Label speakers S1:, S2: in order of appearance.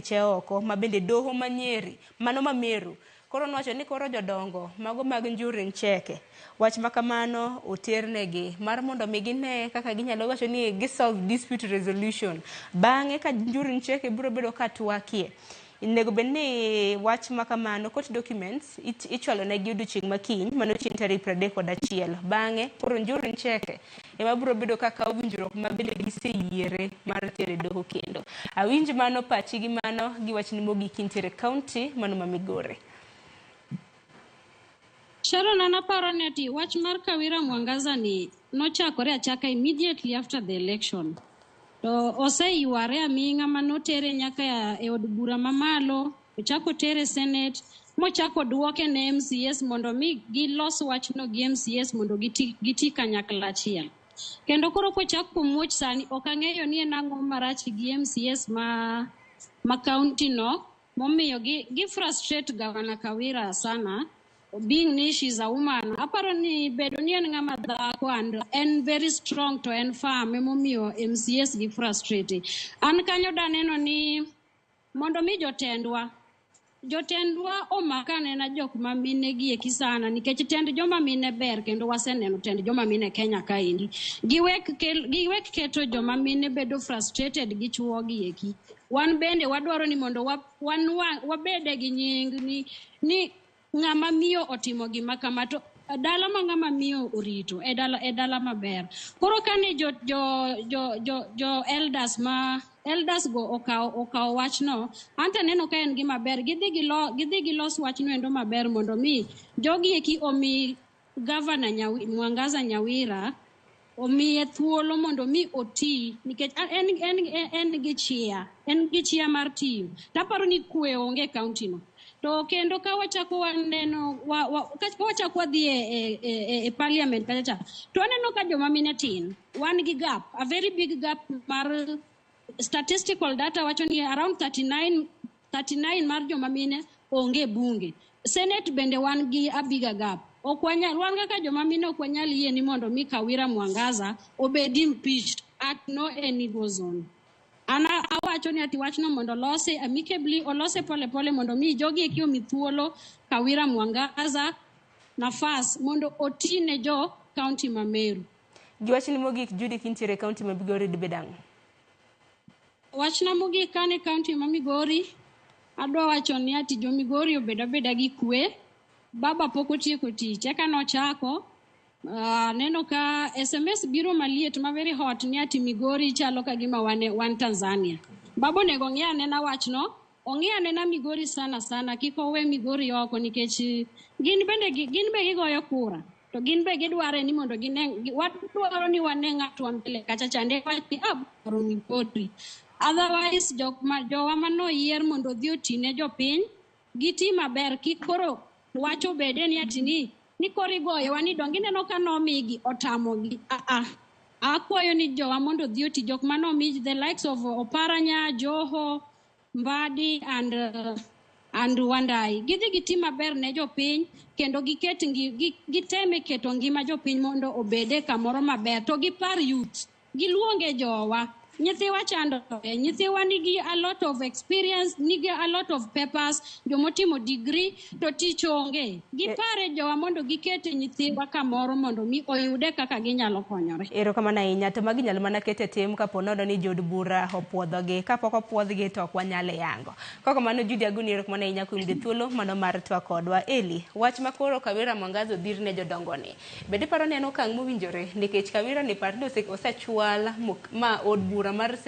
S1: ofiche oko ma bende doho ma Nyeri mano ma Meru koro nowacho ni koro jodongo mago mag Njuri Ncheke wach ma kamano oternegi mar mondo mi gine kaka ginyalo wacho ni gi solve dispute resolution. Bang'e ka Njuri Ncheke biro bedo ka twakie onego bed ni wach ma kamano court documents ichwalo negi odiochieng' ma kiny mano chieng' tarik 31. Bang'e koro Njuri Ncheke ema biro bedo ka kawo winjruok ma bende giseyiere mar tero e doho kendo. Awinj mano pachi gi mano gi wachni mogik kintiere county mano ma Migori.
S2: Sharon, an aparo ni ati wach mar Kawira Mwangaza ni nochakore achaka immediately after the election. To oseyware aming'a manotere nyaka e od bura mamalo, ochako tere Senate, mochako duoke ne MCAs mondo mi gilos wachno gi MCAs mondo giti kanyakla achiel. Kendo koro kochak komuoch sani, ok ang'eyo ni en ang'o marach gi MCAs ma county no momiyo gi frustrate Governor Kawira sana being ni she's a woman. Aparo ni bedo ni en ng'ama dhako and en very strong to en firm emomiyo MCAs gi frustrate. An kanyo daneno ni mondo mi jotendwa omak anena jok ma mine gi eki sana nikech tend joma mine ber kendo waseneno tend joma mine Kenya kaendi. Giwek keto joma mine bedo frustrated gi chuo gi eki. Wan bende wadwaro ni mondo wabede gi nying ni ng'ama miyo otimo gima kama to dala ma ng'ama miyo orito e dala maber. Koro kane jo elders ma elders go okawo wachno, anto aneno ka en gima ber. Gidhi gilos wachno endo maber mondo mi jogi eki omi Governor Mwangaza Nyawira omiye thuolo mondo mi oti nikech en gi chia mar tiyo. Taparo ni kwe onge e county no. To kendo ka wachako waneno ka wachako wadhi e parliament kacha cha to aneno ka joma mine tin. Wan gi gap, a very big gap mar statistical data wacho ni around 39 mar joma mine onge e bunge. Senate bende wan gi a bigger gap. Ok wanyal, wan kaka joma mine ok wanyal yie ni mondo mi Kawira Mwangaza obed impeached at no any go zone. An awacho ni ati wachno mondo olose amicably, olose pole pole mondo mi jogi eki omi thuolo Kawira Mwangaza nafas mondo oti ne jo county ma Meru.
S1: Gi wachni mogik Judy kintiere e county ma Migori dibed ang'o?
S2: Wachna mogik kan e county ma Migori, adwa wacho ni ati jo Migori obed abeda gi kwe. Baba pok otieko tich, eka nochako. Neno ka SMS biro maliet ma very hot ni ati Migori chalo ka gima wan Tanzania. Baba onego ong'i anena wachno, ong'i anena Migori sana sana, kik owe Migori oko nikech gin bende gin be gigoyo kura. To gin be gidware ni mondo gine, wadwaro ni wane ng'atwa mbele kacha chande wach ni ah dwaro Migori. Otherwise jok ma jowa manoyier mondo odhi oti ne jopiny giti maber kik koro wach obede ni ati ni koro igoyowa ni donge ineno ka nomigi otamogi. Ah ah. Akwayo ni jowa mondo odhi oti jok manomi the likes of Oparanya, Joho, Mbadi and Wandai. Gidhi giti maber ne jopiny kendo giket giteme keto ngima jopiny mondo obede kamoro maber to gipar youth. Giluonge jowa. Nyithiwa chandore, nyithiwa nigi a lot of experience, nigi a lot of papers, jomotimo degree to tich onge. Gipare jowa mondo giket nyithiwa kamoro mondo mi oyude kaka ginyalo konyore.
S1: Erokamano ahinya. To magi inyalo mana ket e tim kapo nono ni jood bura opuodhogi. Kapok opuodhgi to ok wanyal yango. Kok kamano Judy Aguni erokamano ahinya kuom yudo thuolo mano mar twak kodwa. Eli, wach ma koro Kawira Mwangaza odhir ne jodongo ni. Bende iparo ni en okang' mowinjore nikech Kawira ni par ni osechwal ma od bura mar Senate